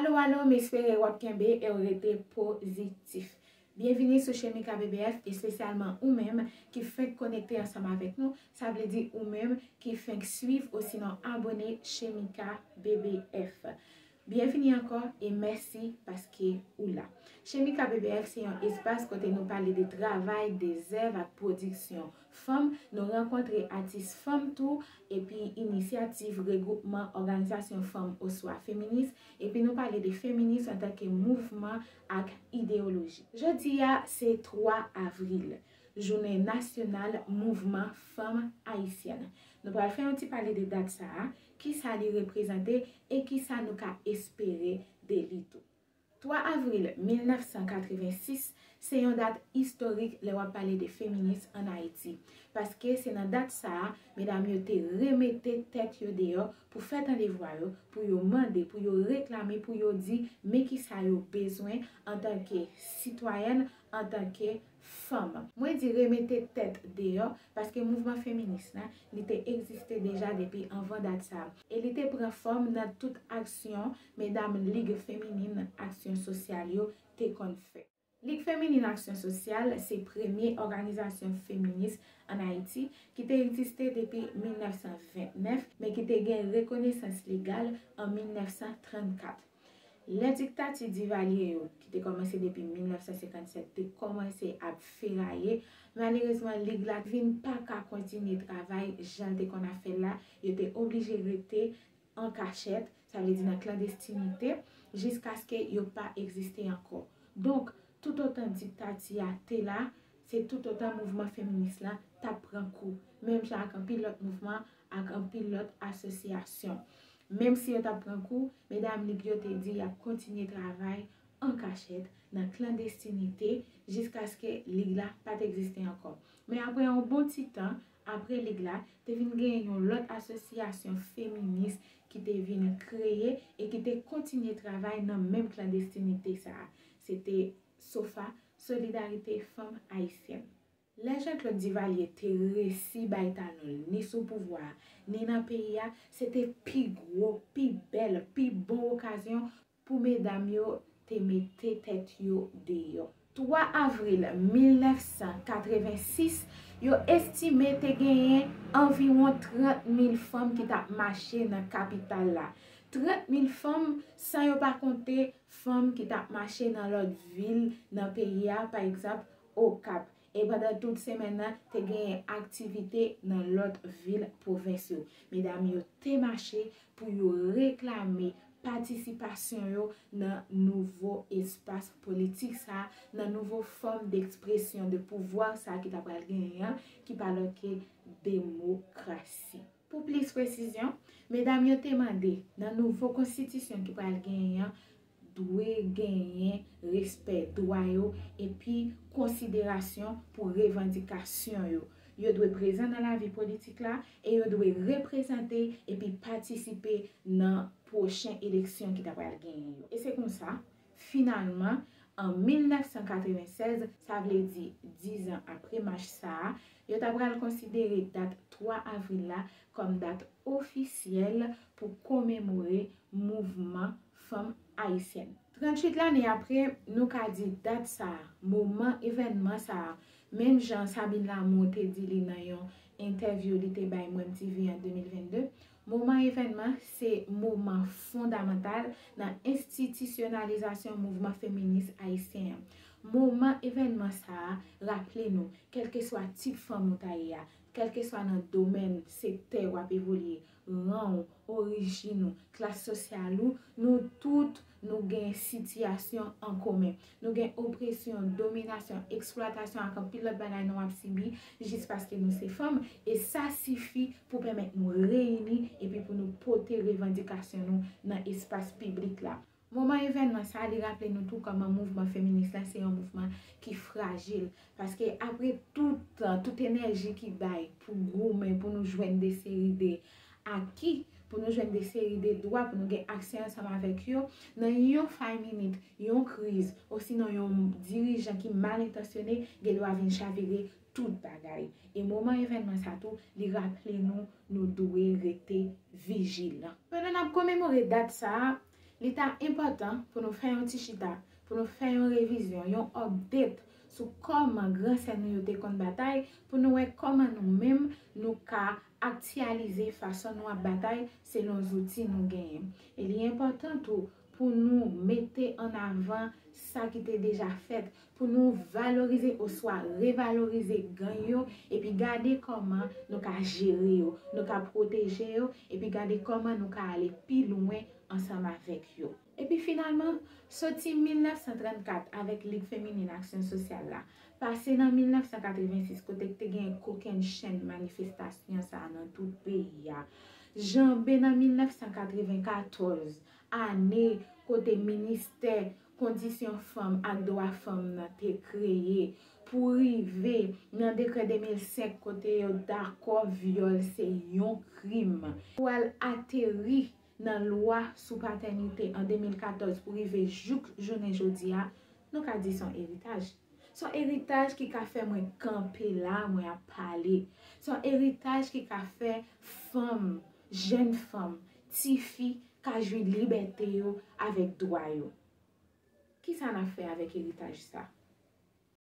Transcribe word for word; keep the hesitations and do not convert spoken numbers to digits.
Alo, alo, m espere w ap kenbe e w rete pozitif. Byenvini sou Chemika B B F, espesyalman ou menm ki fenk konekte ansanm avèk nou, sa vle di ou menm ki fenk swiv osinon abone Chemika B B F. Byenvini ankò e mèsi paske ou la. Chemika B B F se yon espas kote nou pale de travay, de zèv ak pwodiksyon fanm. Nou rankontre atis fanm tou, epi inisyativ, regwoupman, òganizasyon fanm oswa feminis, epi nou pale de feminis antanke mouvman ak ideyoloji. Jodi a se twa avril, jounen nasyonal mouvman fanm ayisyèn. Nou pral fè yon ti pale de dat sa a, kisa li reprezante e kisa nou ka espere de li tou. Twa avril mil nèf san katrevensis se yon dat istorik lè w ap pale de feminis ann Ayiti, paske se nan dat sa a medam yo te remete tèt yo deyò pou fè tande vwa yo, pou yo mande, pou yo reklame, pou yo di men kisa yo bezwen antanke sitwayèn, antanke fanm. Mwen di remete tèt deyò paske mouvman feminis la, li te egziste deja depi anvan dat sa a. E li te pran fòm nan tout aksyon medam Lig Feminin Aksyon Sosyal yo te konn fè. Lig Feminin Aksyon Sosyal se premye òganizasyon feminis ann Ayiti ki te egziste depi mil nèf san vennèf, men ki te gen rekonesans legal an mil nèf san trannkat. Lè diktati Divalye yo, ki te kòmanse depi mil nèf san senkannsèt, te kòmanse ap feraye, malerezman, lig la vin pa ka kontinye travay jan l te konn ap fè l la. Yo te oblije rete an kachèt, sa vle di nan klandestinite, jiskaske yo pa egziste ankò. Donk, toutotan diktati a te la, se toutotan mouvman feminis la t ap pran kou, menm jan ak anpil lòt mouvman, ak anpil lòt asosyasyon. Menm si yo t ap pran kou, medam lig yo te di y ap kontinye travay an kachèt, nan klandestinite, jiskaske lig la pa t egziste ankò. Men apre yon bon ti tan, apre lig la, te vin genyen yon lòt asosyasyon feminis ki te vin kreye e ki te kontinye travay nan menm klandestinite sa a. Se te SOFA, Solidarite Fanm Ayisyèn. Lè Jean Claude Duvalier te resi bay talon l, ni sou pouvwa a, ni nan peyi a, se te pi gwo, pi bèl, pi bon okazyon pou medam yo te mete tèt yo deyò. Twa avril mil nèf san katrevensis, yo estime te genyen anviwon trant mil fanm ki t ap mache nan kapital la. Trant mil fanm, san yo pa konte fanm ki t ap mache nan lòt vil nan peyi a, pa egzanp, Okap. E pandan tout semèn nan, te genyen aktivite nan lòt vil pwovens yo. Medam yo te mache pou yo reklame patisipasyon yo nan nouvo espas politik sa a, nan nouvo fòm dekspresyon de pouvwa sa a ki ta pral genyen an, ki pa lòt ke demokrasi. Pou plis presizyon, medam yo te mande nan nouvo konstitisyon ki pral genyen an, dwe genyen respè dwa yo epi konsiderasyon pou revandikasyon yo. Yo dwe prezan nan lavi politik la e yo dwe reprezante epi patisipe nan pwochen eleksyon ki ta pral genyen yo. E se konsa, finalman, an mil nèf san katrevennsèz, sa vle di diz an apre mach sa a, yo ta pral konsidere dat twa avril la kòm dat ofisyèl pou komemore mouvman fanm ayisyèn. Tranntuit lane apre, nou ka di dat sa a, moman evènman sa a, menm jan Sabine Lamour te di li nan yon entèvyou li te bay Mwem T V an de mil vennde, moman evènman se moman fondamantal nan enstitisyonalizasyon mouvman feminis ayisyen an. Moman evènman sa a raple nou, kèlkeswa tip fanm ou ta ye a, kèlkeswa nan domèn, sektè w ap evolye, ran w, orijin ou, klas sosyal ou, nou tout nou gen sitiyasyon an komen. Nou gen opresyon, dominasyon, eksplwatasyon ak anpil lòt bagay nou ap sibi jis paske nou se fanm, e sa sifi pou pèmèt nou reyini epi pou nou pote revandikasyon nou nan espas piblik la. Moman evènman sa a, li raple nou tou kòman mouvman feminis la se yon mouvman ki frajil, paske apre tout tan, tout enèji ki bay pou goumen, pou nou jwenn de seri de aki, pou nou jwenn de seri de dwa, pou nou gen aksè ansanm avèk yo, nan yon fay minit, yon kriz, osinon yon dirijan ki mal entansyone, gen dwa vin chavire tout bagay. E moman evènman sa tou, li raple nou, nou dwe rete vijilan. Pandan n ap komemore dat sa a, Li ta enpòtan pou nou fè yon ti chita, pou nou fè yon revizyon, yon update sou kòman gran sè nou yo te konn batay, pou nou wè kòman nou menm nou ka aktyalize fason nou ap batay selon zouti nou genyen. E li enpòtan tou pou nou mete an avan sa ki te deja fèt, pou nou valorize oswa revalorize gang yo, epi gade kòman nou ka jere yo, nou ka pwoteje yo, epi gade kòman nou ka ale pi lwen ansanm avèk yo. Epi finalman, soti mil nèf san trannkat avèk Lig Feminin Aksyon Sosyal la, pase nan mil nèf san katrevensis kote k te gen kokennchenn manifestasyon sa a nan tout peyi a, janbe nan mil nèf san katrevenkatòz, ane kote ministè kondisyon fanm ak dwa fanm nan te kreye, pou rive nan dekrè de mil senk kote yo dakò vyòl se yon krim, pou al ateri nan lwa sou patènite an de mil katòz pou rive jouk jounen jodi a, nou ka di se yon eritaj. Se yon eritaj ki ka fè mwen kanpe la, mwen ap pale. Se yon eritaj ki ka fè fanm, jèn fanm, tifi ka jwi libète yo avèk dwa yo. Kisa n ap fè avèk eritaj sa?